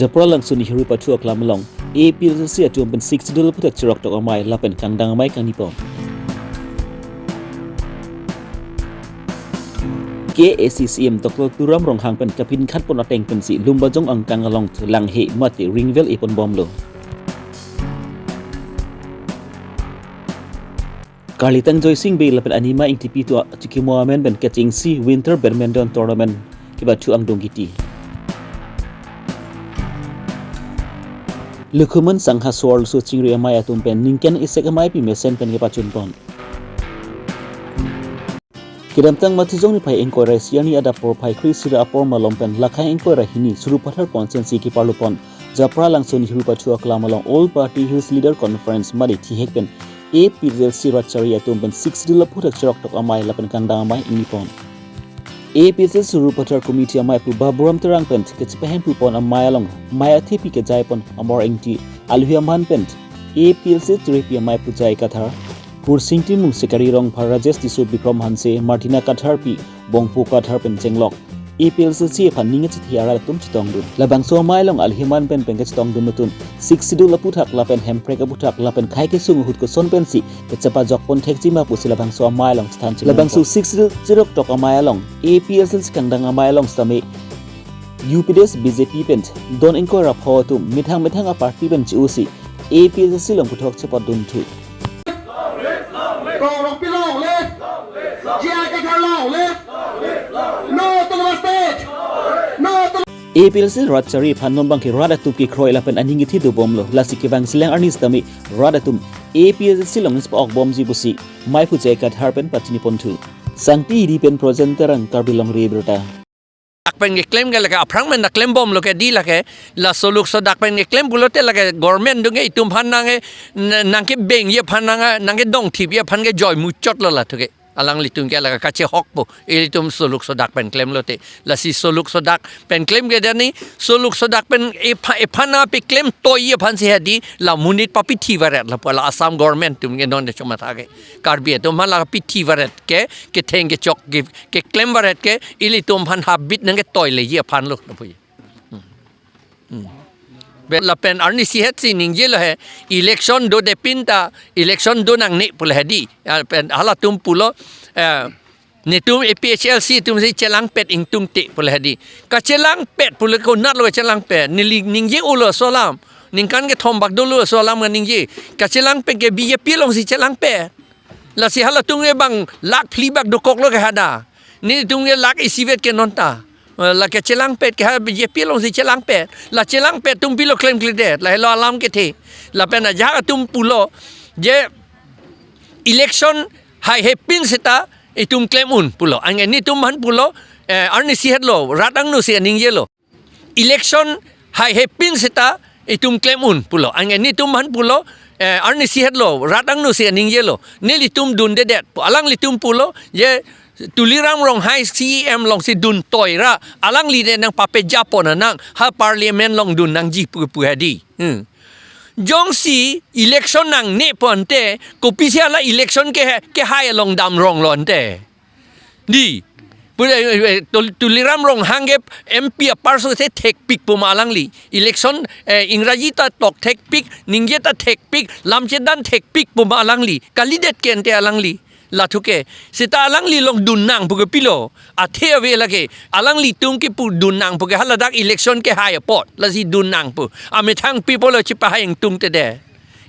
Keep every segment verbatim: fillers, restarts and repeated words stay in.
Japralangso Nehru Pathu Aklam along A P H L C atum pen Sixth Schedule aphuthak cheroktok amei lapen kangdang amei kangni pon. K A A C C M Doctor Tuliram Ronghang pen kapinkhat pon ateng pensi Lumbajong angkang along langhe mate ringvel epon bomlo. Karlitang Joysing Bey lapen Anima Engtipi atum chikimo amen pen kechengsi Winter Badminton Tournament kepathu angdung kiti. Lukhuman Sangha Suarloso chingri amei atum pen ningkan isek ameipi mesen pen kepachun pon. Kedamtang Matijong niphai ingkoi ra isi arni adap porphai kre-isi ra apor malom pen lakhai ingkoi ra hini Sarupathar constituency keparlo pon Japralangso Nehru Pathu Aklam along All Party Hills Leader Conference mate thihek pen A P H L C rat chari atum pen Sixth Schedule aphuthak cheroktok amei lapen kangdang amei ingni pon. A P H L C Sarupathar Committee amei pu Baburam Terang pen kachepahemphu pon amei along mei athepi kejai pon Amor Engti, Alui Amhan pen A P H L C Trepi amei pu Jai Kathar, Kursing Timung, Sekari Rongphar, Rajesh Tisso, Bikrom Hanse, Martina Kathar pi Bongpo Kathar pen chenglok A P H L C aphan ning kachethi arat atum chetongdun. Labangso amei along Alui Amhan pen pen kachetongdun atum Sixth Schedule aphuthak lapen hemprek aphuthak lapen khei kesung ahut koson pensi kachepajok pon thekji ma pusi labangso amei along chethan chilem labangso pon. Sixth Schedule cheroktok amei along A P H L C kangdang amei along sitame U P D S B J P pen don ingkoi ra pho atum methang methang aparty pen che-osi A P H L C along puthot chepatdun thu. Rongpi long live! J I Kathar long live! No to Autonomous State! No to A P H L C rat chari aphan non bangke rat atum kekroi lapen aning kethi dobomlo, lasi kevang selang arni sitame rat atum A P H L C along nangchepa-ok bomji pusi mei pu Jai Kathar pen pachini pon thu. Sangti Hidi pen Projen Terang, Karbi Longri Abirta. Dak pen keklem ke lake aphrang pen dak klembomlo ke di lake, laso Soluk Sodak pen keklem pulote lake government atum ke itum aphan nang ke, n-, nangkebengji aphan nang, nangkedongthipji aphan ke joi muchotlo latum ke. Alanglitum ke lake kachehokpo, ilitum Soluk Sodak pen klemlote. Lasi Soluk Sodak pen klem ke dani, Soluk Sodak pen epha-, ephan nangpeklem toiji aphansi hedi, la monit papithi varet lapu, la Assam government atum ke non de chomatha ke. Karbi atum aphan la pithi varet ke, ketheng kechok ke, keklem varet ke, ilitum aphan habit nangketoileji aphanlo lapu. Hmm. Hmm. Be lapen arnisi hetsi ningjelo he, election dodepin ta, election do nangne pulo hedi. Ya, pen halatum pulo, eh, netum A P H L C atumsi chelangpet ingtungte pulo hedi. Kachelangpet pulo konatlo chelangpet. Neli ningje-olo laso alam. Ningkan kethom bak dolo laso alam kaningje. Kachelangpet ke B J P alongsi chelangpet. Lasi halatum ke bang lakh phli bak dokoklo ke hadak. Netum ke lakh isivet ke non ta. Eh, la kachelangpet ke ha B J P alongsi chelangpet. La chelangpet atum pilo klemkledet. Lahelo alam kethe. Lapen ajahak atum pulo je election haihepin seta itum klem un pulo. Anke netum aphan pulo, eh, arnisi hetlo, rat angno si ningjelo. Election haihepin seta itum klem un pulo. Anke netum aphan pulo, eh, arnisi hetlo, rat angno si ningjelo. Nelitum dundedet pu. Alanglitum pulo, je Tuliram Ronghang C E M alongsi dun toira, alangli de nangpapeja pon nang, ha parliament along dun nangji pu pu hedi. Hmm. Jongsi election nangne pu ante, kopisi hala election ke, kehai along damronglo ante. Di. Pu, eh, eh, Tul-, Tuliram Ronghang ke M P aparso te thekpik pu ma alangli. Election, eh, Ingraji ta tok thekpik, ningje ta thekpik, lamchedan thekpik pu ma alangli. Kalidet ke ante alangli. Latum ke, seta alangli along dun nang pu ke pilo. Athe ave lake, alanglitum kepu dun nang pu ke haladak election kehai apot. Lasi dun nang pu. Amethang people lo chepahai ingtungtedet.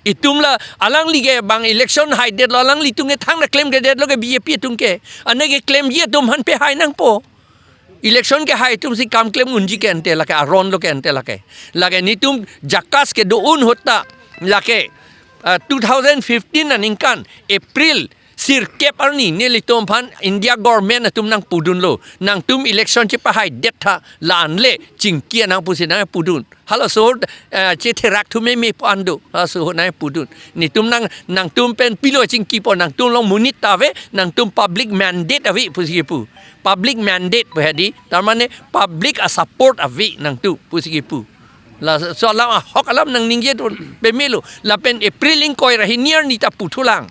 Itum la alangli ke bang election haidetlo, alanglitum ke thangta klemkledetlo ke B J P atum ke. Ane keklemji atum aphan pehai nangpo. Election kehai atumsi kam klem unji ke ante lake, aron lo ke ante lake. Lake netum JACAS kedo un ahut ta lake, ah, two thousand fifteen aningkan April sirkep arni nelitum aphan India government atum nangpudunlo. Nangtum election chepahaidet tha, la-an le chingki nang pusi nangpudun. Halaso ahut, eh, chetherak thu meme pu an do. Halaso ahut nangpudun. Netum nang, nangtum pen pilo chingkipo, nangtum along monit ta ave, nangtum public mandate ave pusi kepu. Public mandate pu hedi, tar mane public asupport ave nangtum pusi kepu. Laso alam ahok alam nangningje tun pemelo. Lapen April ingkoi ra hini arni ta puthulang.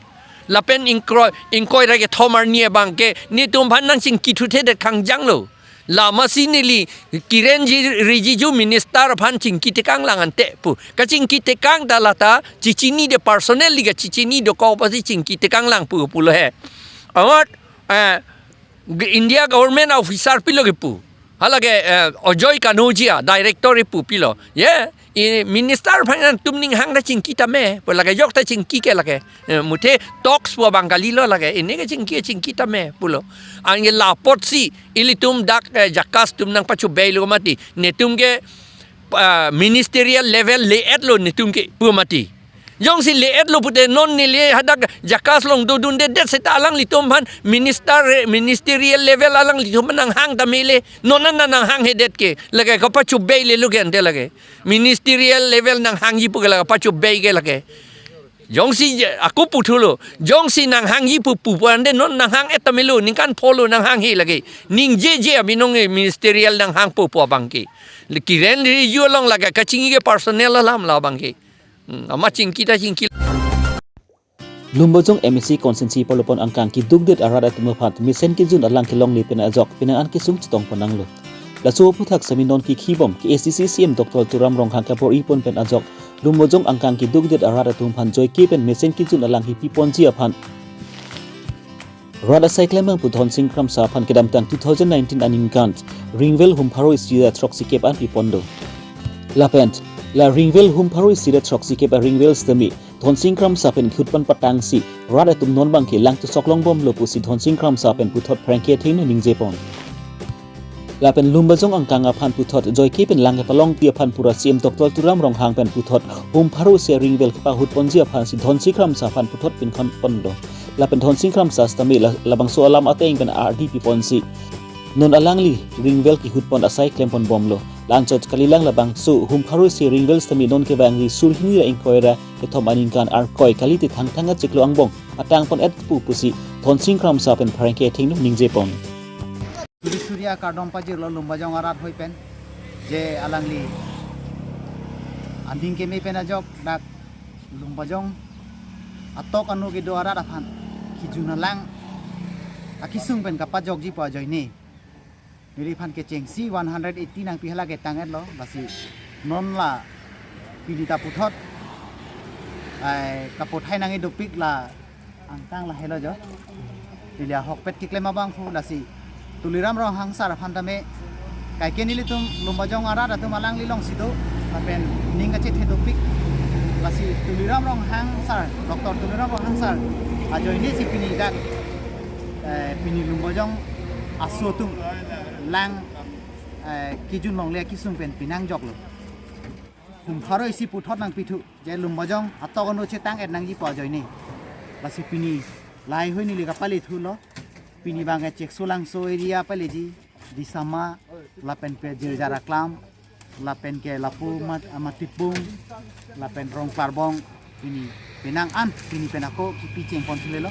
Lapen ingkoi, ingkoi ra kethom arni abang ke netum aphan nangchingkithuthedet kangjanglo. Lama si neli Kiren Ji-, Rijiju minister aphan chingki tekang lang ante pu. Kachingki tekang ta lata chichinide, personally kachichinide, kok apotsi chingki tekang lang pu pulo he. Amat, eh, g-, India government officer pilo kepu. Halake, eh, Ajoy Kanodia, director kepu pilo. Ye, i minister aphan nangtum ning hang ta chingki tame, pu lake ajok ta chingki ke lake. Eh, muthe talks pu abang kalilo lake, ini ke chingki, chingki tame pulo. Anke la apotsi ilitum dak, eh, JACAS atum nangpachobei lo mati. Netum ke, ah, ministerial level le-et lo netum ke pu mati. Jongsi le-et lo pute non neli hadak JACAS along dodundedet seta alanglitum aphan minister, ministerial level alanglitum aphan nanghang tame le. Non an nanghanghedet ke. Lake kapachobei le lo ke ante lake. Ministerial level nanghangji pu ke lake, kapachobei ke lake. Jongsi je-, ako puthulo. Jongsi nanghangji pu pu pu ante non nanghang-et tame lo, ningkan pholo nanghanghe lake. Ningjeje abinong e ministerial nanghangpo pu abang ke. Le Kiren Rijiju along lake kachingki ke personal alam la abang ke. Hmm, amat chingki ta chingki. Lumbajong M A C constituency palopon angkang kedukdet arat atum aphan mesen kejun alang kelongle pen ajok penang an kesung chetongpon nanglo. Laso aphuthak semi non kekhibom K A C C C M Doctor Tuliram Ronghang kabor-i pon pen ajok Lumbajong angkang kedukdet arat atum aphan joike pen mesen kejun alang kepiponji aphan rat asai klembangpo Dhonsing Kramsa aphan kedamtang two thousand nineteen aningkan Ringvale hum pharo isi ra throksikep an pipon do. Lapen la Ringvale hum pharo isi ra throksikep a Ringvale sitame Dhonsing Kramsa pen kehutpon patangsi rat atum non abang ke lang chesok longbomlo pusi Dhonsing Kramsa pen puthot pherangke athengno ningjepon. Lapen Lumbajong angkang aphan puthot joike pen lang kepalongpi aphan pura C M Doctor Tuliram Ronghang pen puthot hum pharo isi a Ringvale kepahutponji aphansi Dhonsing Kramsa aphan puthot pinkhonpon do. Lapen Dhonsing Kramsa sitame la-, labangso alam ateng pen ardi piponsi non alangli Ringvale kehutpon asai klemponbomlo. La-anchot kalilang labangso hum pharo isi a Ringvale sitame non kevangri sur hini ra ingkoi ra kethom aningkan Arkoi kalite Thangthang achiklo angbong patangpon-et pu pusi Dhonsing Kramsa pen pherangke athengno ningjepon. Suri suri akardom pajirlo Lumbajong arat hoi pen, je alangli aning keme pen ajok dak Lumbajong atok anu kedo arat aphan kejun alang akesung pen kapajokji pu ajoine neliphan kechengsi one hundred eighty nangpi hala ketang-etlo, lasi non la pini ta puthot ai kapothai nangji dopik la angtang lahelo jo. Neli ahokpet keklem abangphu, lasi Tuliram Ronghang sir aphan tame kaike nelitum Lumbajong arat atum alangli alongsi do, lapen ning kachethe dopik, lasi Tuliram Ronghang sir, Doctor Tuliram Ronghang sir ajoine si pini dak, eh, pini Lumbajong aso atum lang, eh, kejun longle akesung pen pinangjoklo. Hum pharo isi puthot nangpithu, je Lumbajong atok anu chetang-et nangji pu ajoine. Lasi pini lahai hui neli kapalethulo. Pini abang ke Cheksolangso area paleji, Disama, lapen ke Jirjaraklam, lapen ke lapu Mat-, Matipung, lapen Rongparbong, pini penang an, pini pen ako kipi chengpon thulelo.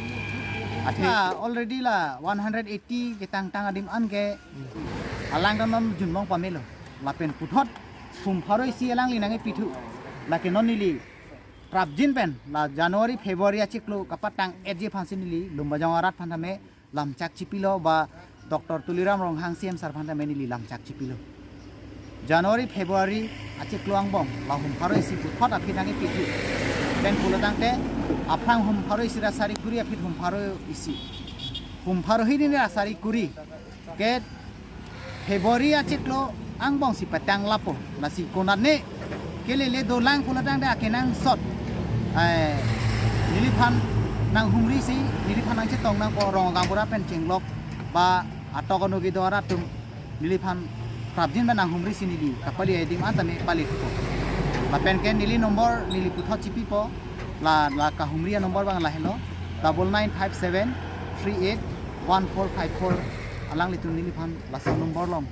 Athe, ah, already la one hundred eighty ketangtang adim an ke alang ta non junlong pamelo. Lapen puthot hum pharo isi alangli nangkepithu. Lake non neli prapjin pen la January February achiklo kapatang-etji aphansi neli Lumbajong arat aphan tame lamchak chipilo ba Doctor Tuliram Ronghang C M sir aphan tame neli lamchak chipilo. January February achiklo angbong la hum pharo isi puthot aphi nangkepithu. Pen pulotangte aphrang hum pharo isi ra sari kuri aphi hum pharo isi. Hum pharo hini ra sari kuri ke February achiklo angbongsi patang lapo. Lasi konatne kelele dolang pulotangte akenangsot, eh, neliphan nanghumrisi, neliphan nangchetong nangpo rong gaonbura pen chenglok ba atok anu kedo arat atum neliphan prapjin pen nanghumrisi neli kapali adim an tame palithupo. Lapen ke neli number neli puthot chipipo, la, la kahumri anumber abang lahelo, double nine five seven three eight one four five four. Alanglitum neliphan laso number along,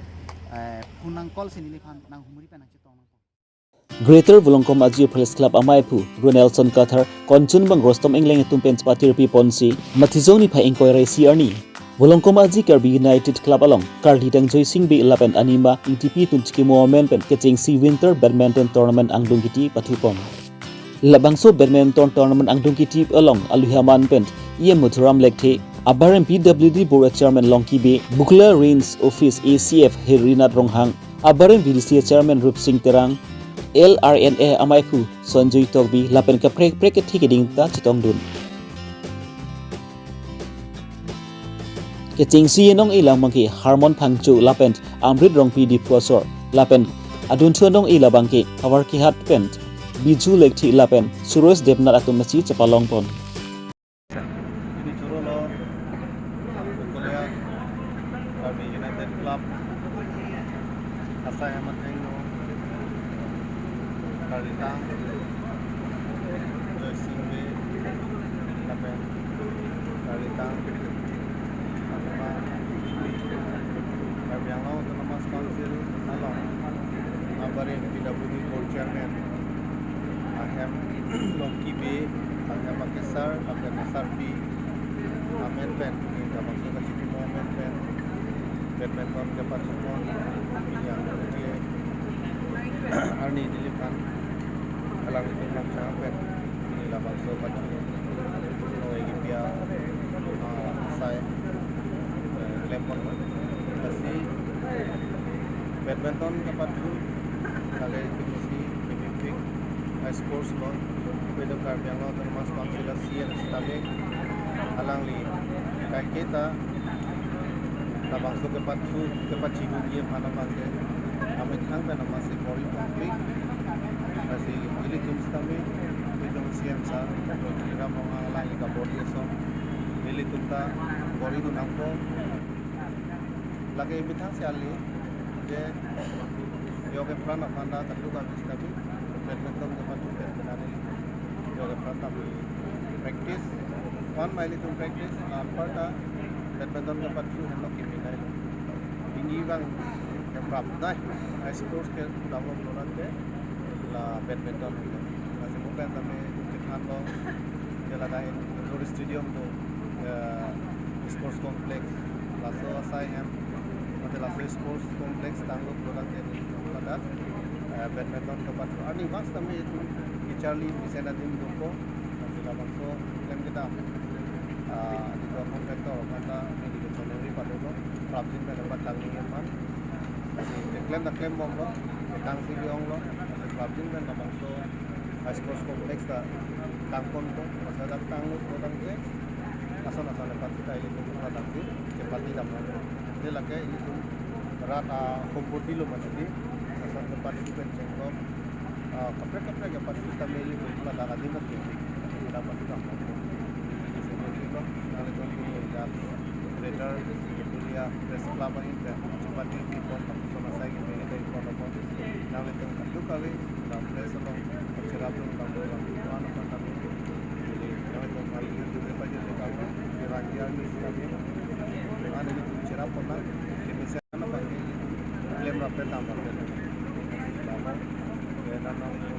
eh, phone nang call si neliphan nanghumri pen nangchetong nangpo. Greater Volongkom Aji Press Club amaiphu Ronelson Kathar, konchun bang Rostom Engleng atum pen patirpi ponsi, Matijong niphai ingkoi ra isi arni Volongkom Aji Karbi United Club along Karli Dangjoi Singbe lapen Anima Ingtipi atum chikimo amen pen kechengsi Winter Badminton Tournament angdung kiti pathupon. Labangso badminton tournament angdung kiti along aluhi aman pen E M Madhuram Lekthe, Abarim P W D Board Chairman Longki Bey, Bukla Range Office A C F Herinath Ronghang, Abarim V D C Chairman Rupsing Terang, L R N A amaiphu Sanjoy Tokbi lapen kaprek kaprek kethe keding ta chetongdun. Kechengsi enong elang abangke Harmon Phangcho lapen Amrit Rongpi Diphu asor lapen adunthu enong ela abangke Havarkehat pen Biju Lekthi lapen Suresh Debnath atum si chepalongpon. Ini choro lo, Korea, Karbi United Club, asai amat hengno, Karbi Tang, Joy Singh Bey, lapen Karbi Tang, Karbi Anglong Autonomous Council along, Abarim P W D Board Chairman, ahem Longki Bey, ahem akesar, lapen asarpi, amen pen, ini labangso kachini mo amen pen, badminton kepachupon, yang dia, arni Dilip Khan, alanglitum nangchang pen, ini labangso pachu, no egi pia, ah, sai, eh, klempon, lasi, badminton kepachu, kali itu misi, Olympic, high sports lo, itu Karbi Anglong Autonomous Council C M sitame, alangli kaiketa, labangso kepathu, kepachibung ye aphan abangke, amethang pen amatsi bor-i pon-ik, lasi ilitum sitame, ilitum C M sir, Doctor Tuliram Ronghang alangli kabor-i ason, ilitum ta bor-i dun nangpo, lake methang si ali, je, yo kepran aphan ta katu kami sitame, badminton kepachu pen pen ani, yo kepran ta practice, one mile itum practice, anparta badminton kepachu henlo kimi nai. Ini bang keprap dai, sports ke utang lo pulote la badminton. Lasi mo pen tame itum kethan lo, je ladak in-, indoor stadium do, eh, sports complex, laso asai hem, mate laso sports complex tanglo pulote ladak, eh, badminton kepachu. Arni mas tame itum kacharli mesen adim dopo, lasi labangso klem kedam, ah, di dua contractor aphan ta, ini di choneri padulo, prapjin pen dapat tangni aphan. Lasi keklem ta klembomlo, ketang si ke-onglo, lasi prapjin pen labangso sports complex ta tangponpo, masa dak tanglo, tangte, ason ason dapat kita ilitum ladak si, kepatidam nang. Te lake ilitum rat a-company lo mati, ason kepatidam pen chenglok, ah, kaprek kaprek kepatidam ilitum ladak adim mati. Dapat kita mampu. Isi mungkin lo, nanglitum pun ya, Greater Betulia Press Club ahin pen, chepatipon, lapuson asai ke mengete ipon apot, nanglitum kadu kali, dam press along, cherap along, dam along, mana pun kami. Jadi, nanglitum kali ini juga pajak kita, di ranjang ini kami, mana ini cherap pernah, di mesen apa ini, klem rapet, dam rapet. Lama, ya, nanglitum,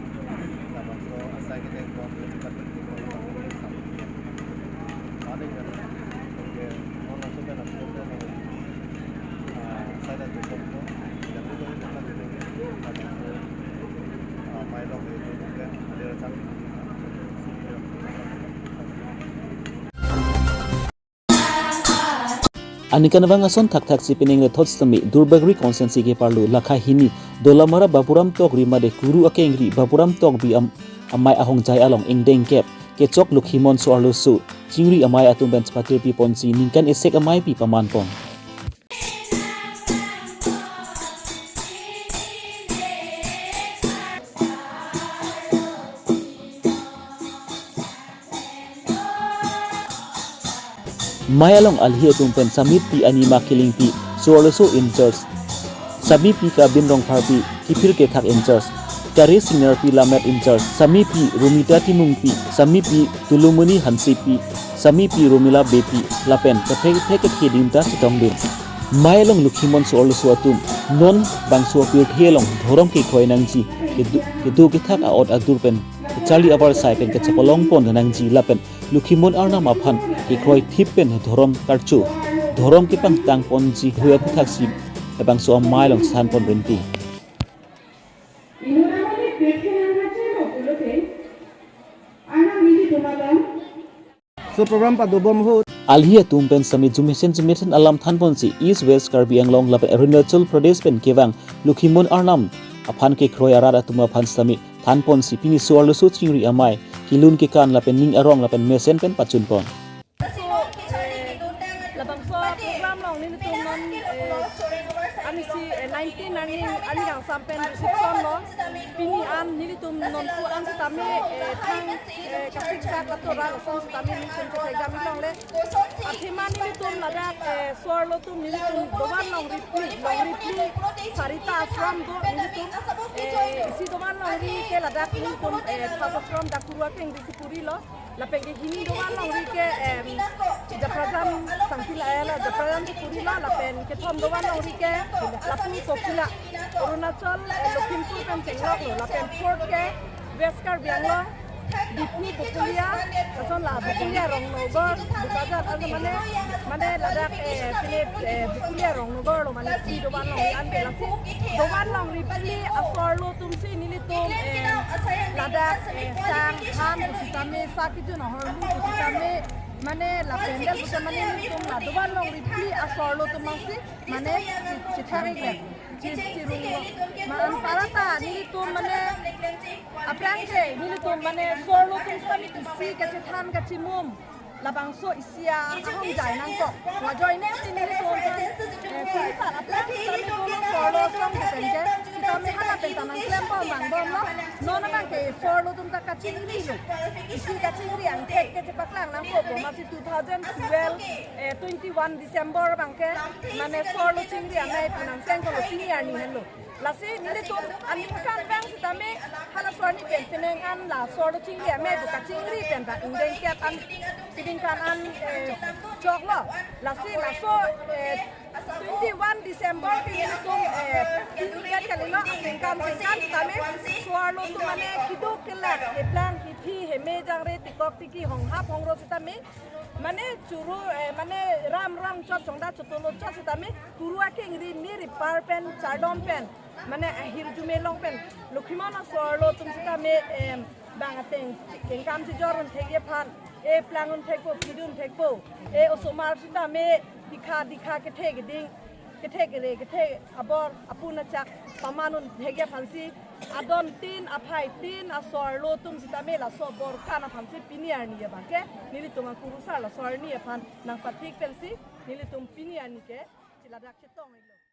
labangso asai ke tengkon, cepat tengkon, ada kan, oke, mau langsung kan, langsung kan, ah, saya dah tutup, ya, itu kan, itu kan, ah, mailong itu kan, ada rasa. Aningkanvang ason thakthak si pining le thot sitame Duarbagori constituency keparlo lakha hini Dolamara Bapuram Tokbi mate Kuru akengri Bapuram Tokbi am-, amei ahongjai along ingdeng kep kechok Lokhimon so-arloso chingri amei atum pen chepatirpi ponsi ningkan esek ameipi paman pon. Mei along alhi atum pen Samipi Anima Killingpi, so-arloso in charge, Samipi Kabin Rongpharpi, kiphir kethak in charge, Kare Singnarpi Lammet in charge, Samipi Rumita Timungpi, Samipi Tulumoni Hansepi, Samipi Rumila Beypi, lapen kaprek kaprek kethe adim ta chetongdun. Mei along Lokhimon so-arloso atum non bangso apirthe along dhorom kekroi nangji, kedo, kedo kethak a'ot adur pen kacharli abar sai pen kachepalong pon nangji lapen Lokhimon Arnam aphan kekroi thip pen dhorom karcho, dhorom kepangtang ponji hui aputhaksi labangso amei along san pon rinti. So program padobom ahut. Alhi atum pen sitame jumesen jumesen alam thanponsi East West Karbi Anglong lapen Arunachal Pradesh pen kevang Lokhimon Arnam aphan kekroi arat atum aphan sitame thanponsi pini so-arloso chingri amei kelun kekan lapen ning arong lapen mesen pen pachunpon. So, eh, labangso program along nelitum non, eh, anisi, eh, nineteen arni, arni kangsam pen reception lo. Pini an nelitum nonpu an sitame, eh, thang, eh, kasiksak ato ra ason sitame nelitum chekdam longle. Athema nelitum ladak, eh, so-arlo atum nelitum dovan longri phli, longri phli sarita ashram do nelitum, eh, isi dovan longri ke ladak nelitum, eh, first ashram dak Kuru Akeng disi purilo. Lapen kehini dovan longri ke, em, Japrajam Sangti la, eh, la Japrajam si purilo, lapen kethom dovan longri ke lapu Kokila, Arunachal, eh, Lakhimpur pen chengloklo, lapen fourth ke West Karbi Anglong, Diphu Bokolia, lason la Bokolia Rongnogar, Bokajan, ano mane, mane ladak, eh, phli, eh, Bokolia Rongnogar lo mane phli dovan longri an ke lasi. Dovan longri phli aso-arlo atum si nelitum, eh, ladak, eh, sang han pusitame, sa kejun ahormu pusitame, mane la pandal pusitame nelitum la dovan longri phli aso-arlo atum si, mane chi-, chithang ikle, chi-, chirunglo. Ma anparta nelitum mane aphrang ke nelitum mane so-arlo atum sitame isi kachethan kachimum labangso isi ahongjai nangkok. Lajoine si nelitum aphan, eh, police aphan aphrang sitame dolo so-arlo song pen ke sitame hala pen ta nangklembom nangbomlo. Non abang ke so-arlo atum ta kachikrilo. Isi kachingri angthek ke chepaklang nangkok, amatsi two thousand twelve, eh, twenty-one December abang ke mane so-arlo chingri amei pu nangchengkoklo, pini arni henlo. Lasi nelitum aningkan abang sitame halaso arni pen penang an la so-arlo chingri amei pu kachingri pen ta ingdeng kep an keding kan an, eh, choklo. Lasi laso, eh, twenty-one December ke nelitum, eh, ingdeng kalilo, aningkan singkan sitame so-arlo atum mane keduk kelak, keplang kethi, heme jangre, tikok tiki, honghap hongro sitame mane churu, eh, mane ram rong chot chongda chotolo chot sitame Kuru Akeng ri mir ripar pen chardom pen mane ahirjume long pen Lokhimon aso-arlo atum sitame, em, bang ateng kengkam chijor un thekji aphan, e plang un thekpo, phli dun thekpo, e osomar sitame dikha dikha kethe keding, kethe kere, kethe abor apun achak paman un thekji aphansi adon tin aphai tin aso-arlo atum sitame laso bor kan aphansi pini arni abang ke nelitum akurusar laso arni aphan nangpathik pensi nelitum pini arni ke chiladak chetong iklo.